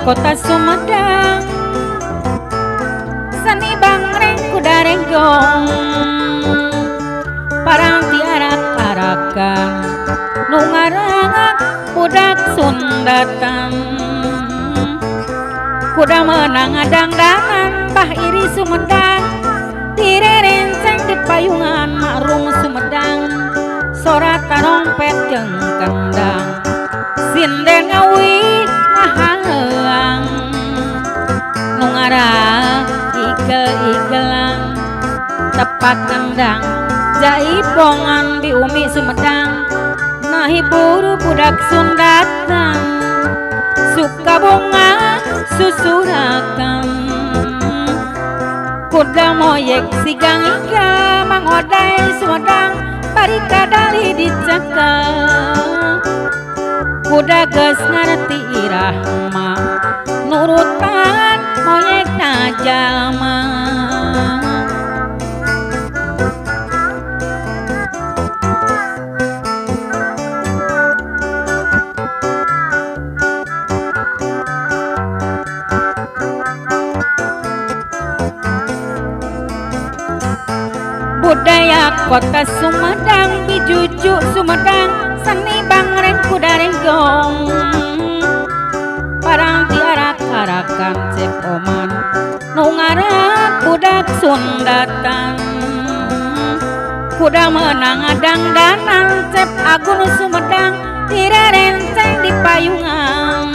Kota Sumedang, seni bangreng kuda renggong, parang tiarak-arakan nu ngarangan budak Sundatan. Kuda menang ngadangdanan Bah Iri Sumedang, direrenceng di payungan Makrum Sumedang, sora tarompet jeung kendang, sinden ngawi ngahalang, nu ngarak igel-igelan, tepak kendang jaipongan di Umi Sumedang, ngahibur budak Sundatan, suka bunga susurakan. Kuda moyek sigang iga mangodai Sumedang, bari kadali dicekal. Kuda geus ngarti irahma, nurutan moyek na jalma. Budaya kota Sumedang, bijuju Sumedang, seni bangreng kuda renggong, parang tiarak-arakan cep oman, nu ngarak budak Sundatan. Kuda menang ngadangdanan cep Agun Sumedang, direrenceng di payungan,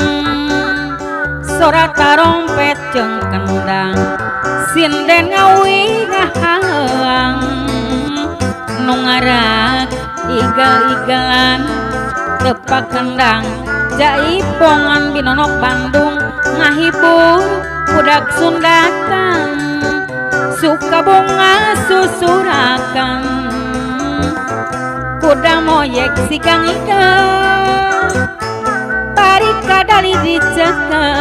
sora tarompet jeung kendang, sinden ngawi ngahalang, nu ngarak igel-igelan, tepak kendang jaipongan binonok Bandung, ngahibur budak Sundatan, suka bunga susurakan. Kuda moyek sigang igel, bari kadali dicekel.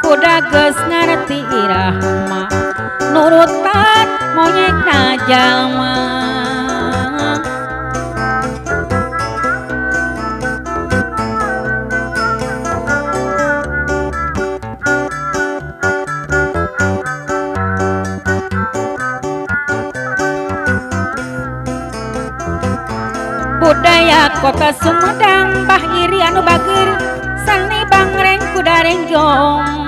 Kuda geus ngarti irahma, nurutan moyek na jalma. Budaya kota Sumedang, Bah Iri anu bager, seni bangreng kuda renggong,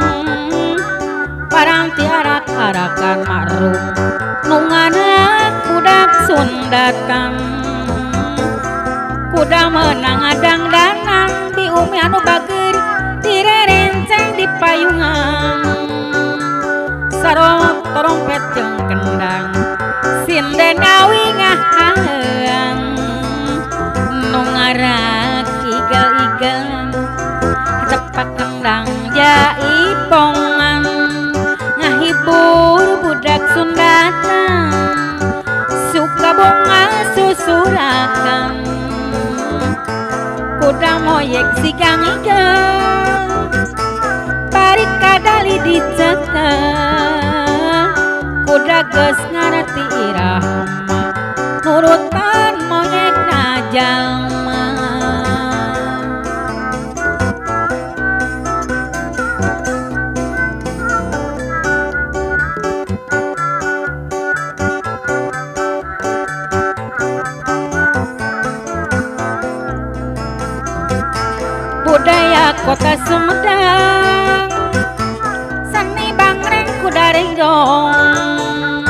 parang tiarak-arakan Makrum, nu ngarak budak Sundatan. Kuda menang ngadangdanan bi Umi anu bager, direrenceng di payungan, sarot trompet jeung kendang, sinden ngawi ngahalang, nu ngarak igel-igelan, tepak kendang jaipongan, ngahibur budak Sundatan, suka bunga susurakan. Kuda moyek sigang igel, bari kadali dicekel. Kuda geus ngarti irahma, nurutan moyek na jalma. Budaya kota Sumedang, seni bangreng kuda renggong,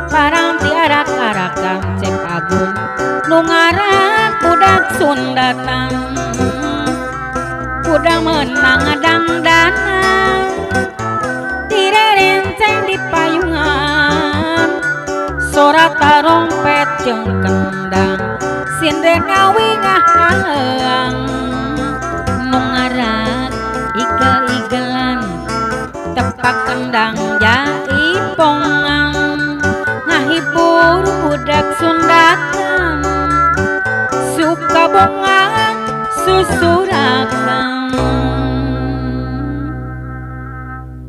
parang tiarak-arakan cep Agun, nu ngarak budak Sundatan. Kuda menang ngadangdanan, direrenceng di payungan, sora tarompet jeung kendang, sinden ngawi ngahalang, nu ngarak igel-igelan, tepak kendang jaipongan, ngahibur budak Sundatan, suka bunga susurakan.